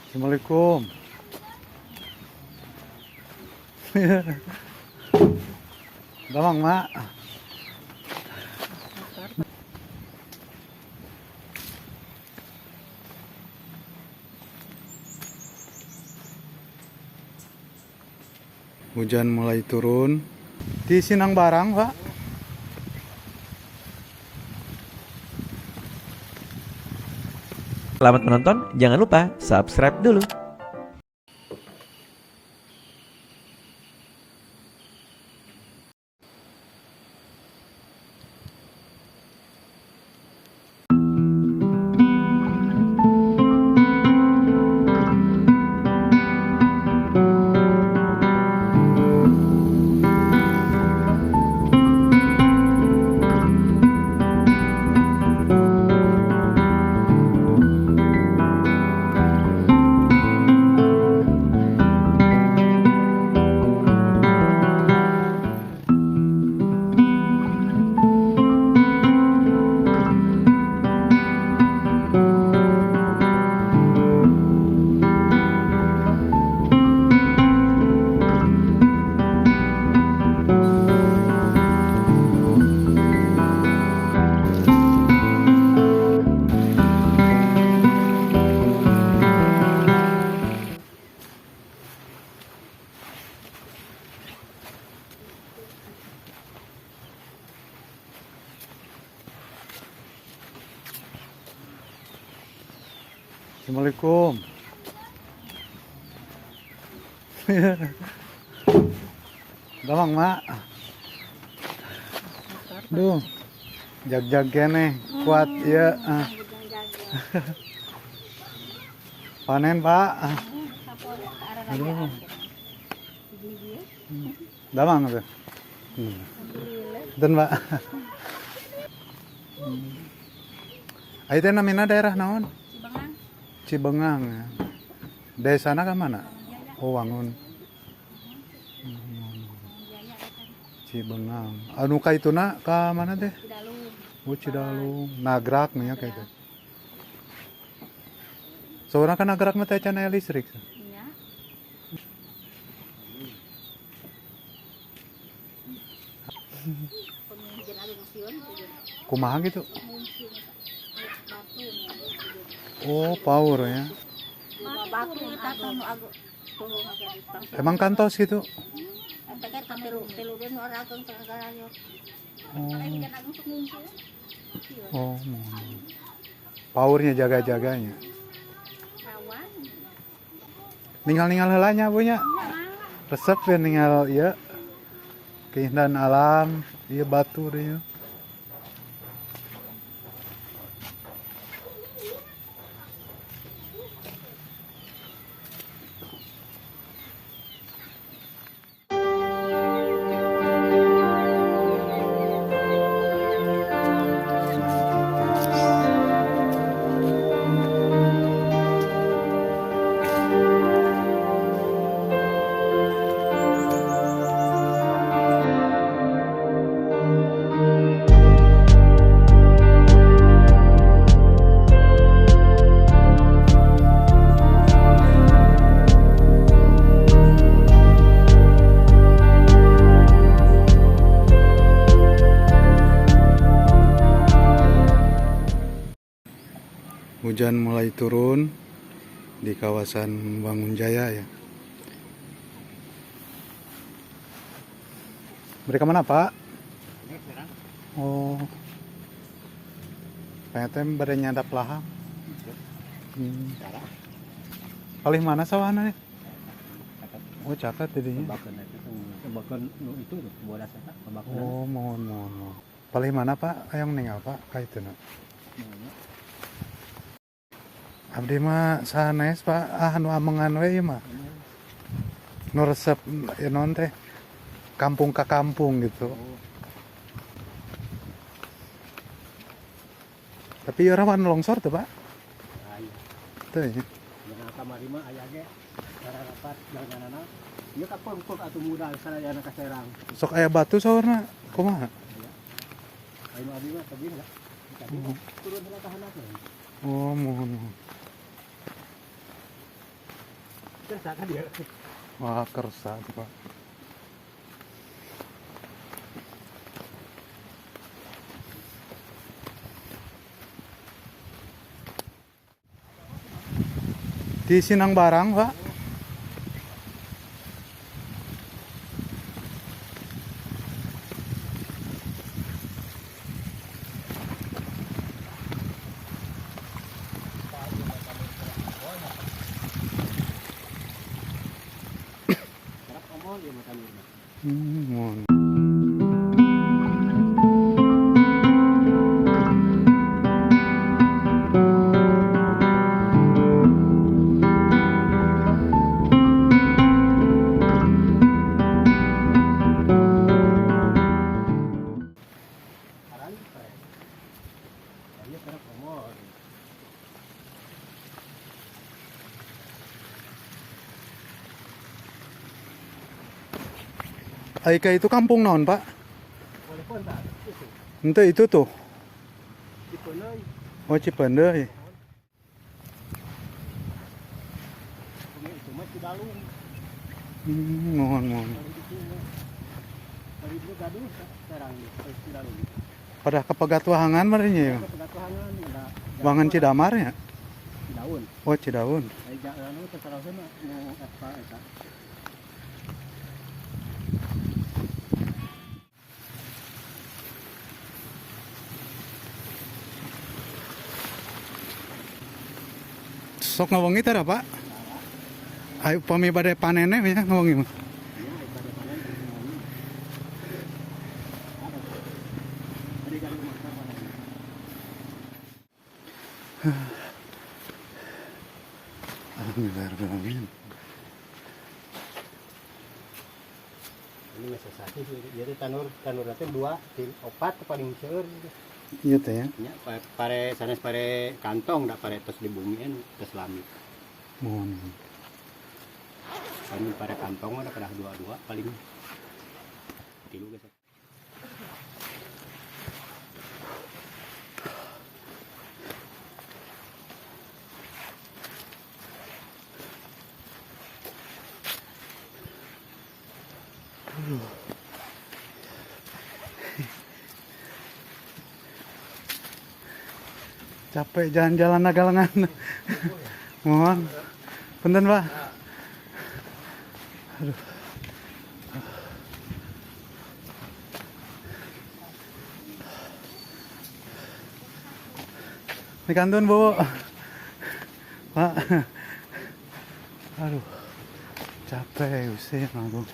Assalamualaikum. Damang, Mak. Hujan mulai turun. Di Sinang Barang, Pak. Selamat menonton, jangan lupa subscribe dulu. Assalamualaikum. Damang, Mak. Duh. Jag-jag keneh, kuat ya. Panen, Pak. Aduh. Damang tuh. Hmm. Dan, Pak. Ayo teh namina daerah naon? Cibengang. Cibengang ya. Desana ka mana? Oh, Wangun. Cibengang. Anu ka ituna ka mana teh? Cidalung. Oh, Cidalung. Nagrak nih ya kayak itu. Seorang kan nagrak mah teh can aya listrik. Iya. Kumaha gitu? Oh, power ya. Batu eta teh nu agu. Emang kantos gitu? Eta kan tilu tilu nu ageng teh. Oh. Oh, mohon. Powernya jaga-jaganya. Ninggal-ninggal heulanya punya. Resep ya ninggal ya. Keindahan alam, iya batu deh. Hujan mulai turun di kawasan Wangunjaya ya. Mereka mana, Pak? Oh. Pengen bade nyadap laham. Hmm. Paling mana sawahna ya? Oh, catat jadinya. Itu bodas eta. Oh, mohon mohon mohon. Paling mana, Pak? Ayang ninggal, Pak? Ka itu na. Abdi mah sanes, Pak. Ah, nu amengan we ieu mah. Nu resep ya non teh kampung ke kampung gitu. Tapi ya rawan longsor tuh, Pak. Tuh ya. Yang kamari mah aya ge rapat jalananana. Ieu ka pengpeng atuh muda sadayana ka Serang. Sok aya batu saurna kumaha? Ayo abdi mah tebih lah. Turun heula ka handap. Oh, mohon mohon. Kersa kan dia. Wah, kersa tuh, Pak. Di Sinang Barang, Pak. Kerap omol ieu mah tanur mah. Hmm. Aran pare. Ieu kerap omol. Aika itu kampung naon, Pak? Boleh pun tak? Itu. Ente itu tuh. Cipeuneuy. Oh, Cipeundeuy. Pemi itu mah Cidalung. Mohon, mohon. Dari itu mah. Dari itu gaduh serang di Cidalung. Pada kepegatuhangan merenya ya. Kepegatuhangan ada. Bangan Cidamar ya? Cidaun. Oh, Cidaun. Dari jalan itu terus mah nu eta eta. Sok ngawengi teh Pak? Ayo pami bade panene ya ngawengi mah. Ya, ibadah panen ngomong. Ada. Tadi kan rumah panen. Alhamdulillahirabbil. Ini masih satu sih. Jadi tanur tanur nanti 2, 3, 4 paling seueur. Iya teh ya. Nya pare sanes pare kantong da pare tos di bumi kan tos lami. Mohon. Kami pare kantong ada pada 2-2 paling 3 geus. Capek jalan-jalan nagalengan. Mohon. Punten, Pak. Aduh. Ini kantun, Bu. Pak. Aduh. Capek usia aku.